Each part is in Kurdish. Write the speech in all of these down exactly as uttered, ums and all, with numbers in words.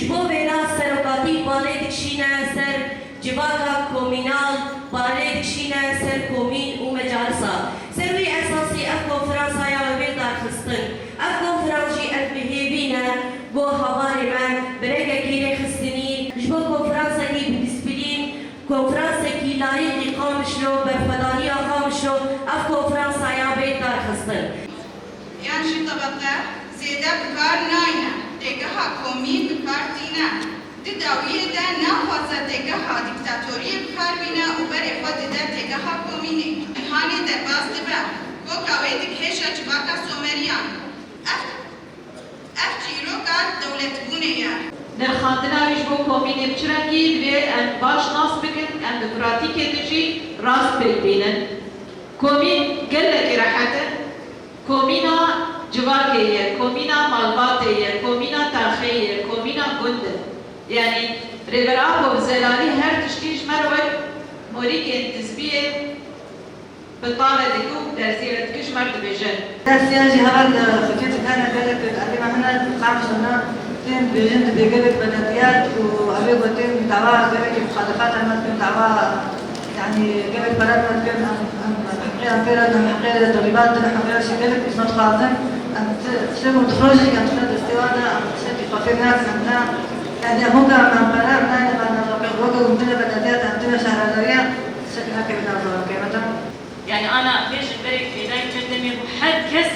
Ji bo vêna serokatî balê dikişîne ser civaka komînal, balê dikişîne ser komîn û mecalisa. Ser wî esasî ev konferansa ya wê darxistin. Ev konferans jî ev bi hêvî ne, ku hevalê me bi rengekî rêxistinî ji bo konferansekî bi dîsîplîn, konferansekî layîqî Qamişlo, berxwedaniya Qamişlo, ev konferansa ya bê darxistin. Yan jî tebeqe zêde bi kar nayne, têgeha komîn bi kar tîne. Di dawiyê de naxwaze têgeha dîktatoriyê bi kar bîne û berê xwe dide têgeha komînê. Cîhanê derbas dibe, koka wê digihêje civaka Someriyan. Ev, ev çîroka dewletbûnê ye. Nirxandina wî ji bo komînê bi çi rengî divê em baş nas bikin, em di pratîkê de jî rast pêk bînin. Komîn gelekî rehet in. Komîna civakê ye, komîna malbatê ye, komîna taxê ye, komîna gund e. Yanî Rêber Apo bi zelalî her tiştî ji me re wek morîkên tizbiyê bi tave dike û derzî re dike, ji me re dibêje. Destiya jî heval, e, xwediyê dikene gelek erê me hene, Qamişlo ne, tên dibêjin dibê gelek belediyet û ev ê gotin dawa gelekî muxalefat hene, tên dawa Yanî gelek pere me dikin, em, em heqê em pê re din, heqê de rîbat din, heqê jî gelek biz me dixwazin. Em ti, tiştek û dixrojî, em tiştek destê wan de, em tiştekî xwe fêm nakin, em ne, yanî em weke em, em pere, em nayne, em ne, weke, weke em tine belediyet, em tine şehredariye, tiştekî nekevin em zarokê me de. Yanî ana bêjin berê vêdayî çend demê bû, her kes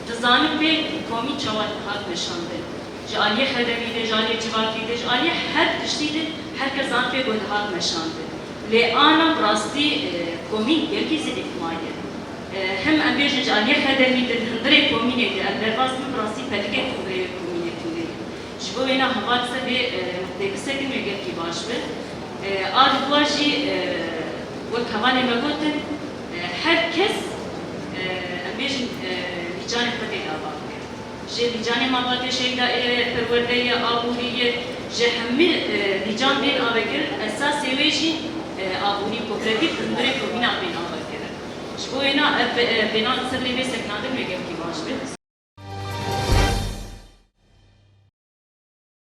dizanin pê komîn çawa dihat meşandin. Ji aliyê xedemî de, ji aliyê civakî de, ji aliyê her tiştî de her kes zan pê ku dihat meşandin. Lê ana bi rastî, e, komîn gelkî zêde maye. E, hem em bêjin ji aliyê xedemî de, hundirê komînê de em derbas bin, bi rastî petikê hundirê komînê tune ye. Ji bo wêna heval se bê, e, tê bisekin wê gelkî baş be. E, a di dua jî, e, wek hevalê me gotin, e, her kes, e, em bêjin, e, lîcanê xwe tê de ava bike. Ji lîcanê malbatê, şeyda ê perwerde ye, aborî ye, ji hemî, e, lîcan bên avekirin, esasê wê jî, e, aborî, kooperatif hundirê komîna bên avekirin. Ji bo wêna ev, e, bênan ser lê bê sekinandin wê gelkî baş be.